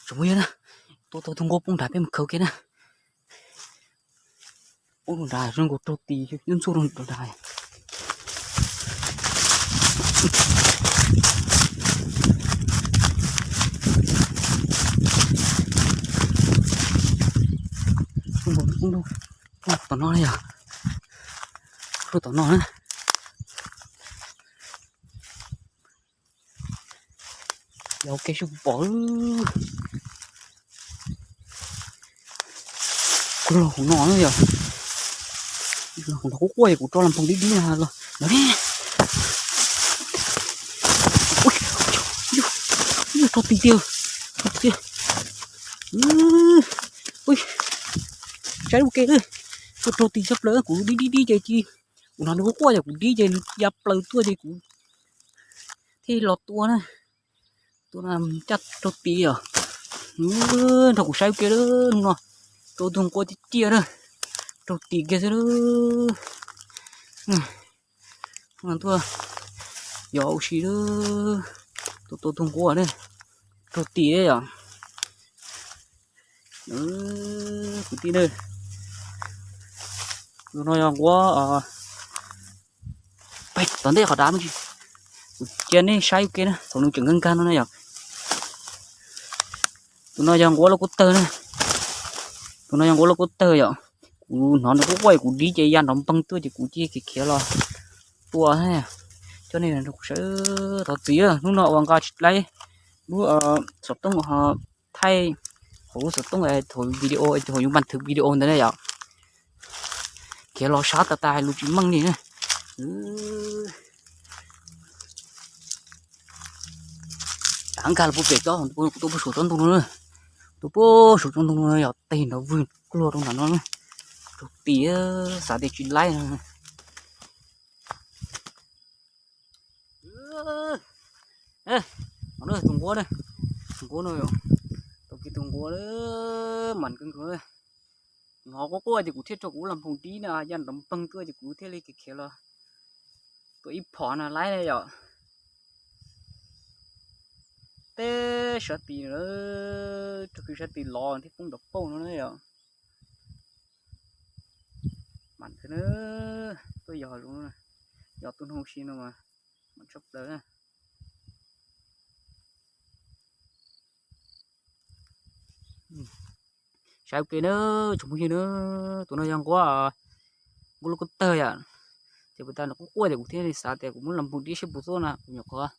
Tsoom phooj ywg na, tua tau tus nquab poob nrad peb mus khaws ua ke na. Poob rau nrad zoo nkaus raug tis ntxuaj ntxuaj rau nrad. Poob rau, poob rau tom no na yog, poob rau tom no na. Yog ua ke seb puas pom. Kuv los hauv no na yog, hauv no quaj quaj es kuv tso las nphoos dib dib los yog ne. Ua, raug tis tiag, raug tis tiag. Ua, saib ua ke, ua, raug tis tshaj plaws, kuv dib dib dib ces cia, kuv hnov nws quaj quaj ces kuv dib ces ya plaws tuaj ces kuv thiaj los tua na. Tua no caj raug tis os. Nrog kuv saib ua ke lawm, hnub no tua tug nquab ciaj ciaj na, raug tis kiag xwb. Hnub no tuaj yos ua si lawm, tua tua tug nquab na, raug tis yom. Kwv tij na, tus no yog nquab, pem tom ntej qhov dav me ntsis, kuv cia nej saib ua ke na, thaum nws tseem nkag nkag no na yom. Tus no yog nquab lauj kaub tawg na, tus no yog nquab lauj kaub tawg yom. Kuv hnov nws quaj quaj kuv dib ces ya nrov npeeg tuaj ces kuv cia khiav khiav los tua thiab. Coj nej sawv thov txim, hnub no uas nqa tsis laib lub xov tooj ho thaij hauv lub xov tooj thaum video, hauv yus npaj thwv video ntawd na yom. Khiav los sab tas tas hais lus tsis meej li na. Tav nkag los puag pem tsob, kuv tua puag saum tsob ntoo no, tua puag saum tsob ntoo no yog tes nrov vwg kluag rau nram no, raug tis, xav tias tsis laib no. Tus nquab, tus nquab no, tau kiag tus nquab, mas kawg nkaus. Hnov quaj quaj ces kuv thiaj rau kuv las nphoos dib na, ya nrov npeeg tuaj ces kuv thiaj li khiav khiav los tua ib phom na laib na yom. Teb sab tid, raug kiag sab tid los thiab poob nrov pauj no na yom. Mas tuaj yos zoo, yos tua noog si no mas mas tshaj plaws na. Saib ua ke na, tsoom phooj ywg na, tus no yog nquab, nquab lauj kaub tawg yom. Ces puas tas nws quaj quaj ces kuv thiaj li xav tias kuv muab las nphoos dib seb puas tuaj na, kuv nyuam qhuav,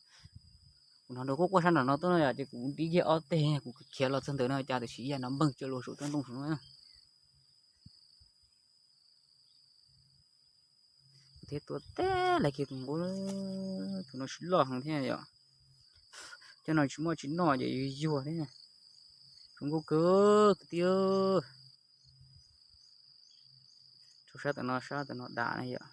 kuv hnov nws quaj quaj sab nram no tuaj no yom, ces kuv dib kiag ob teg kuv khiav los txog ntawm no cas tam sim ya nrov npeeg cuag luag saum tsob ntoo saum no. Kuv thiaj tua teb lais kiag tus nquab, tus no siv loj heev thiab yom. Cov no tsis muaj tsis noj ces yuag yuag thiab. Zoo nkauj kawg kwv tij. Rau sab tom no, sab tom no dav na yom.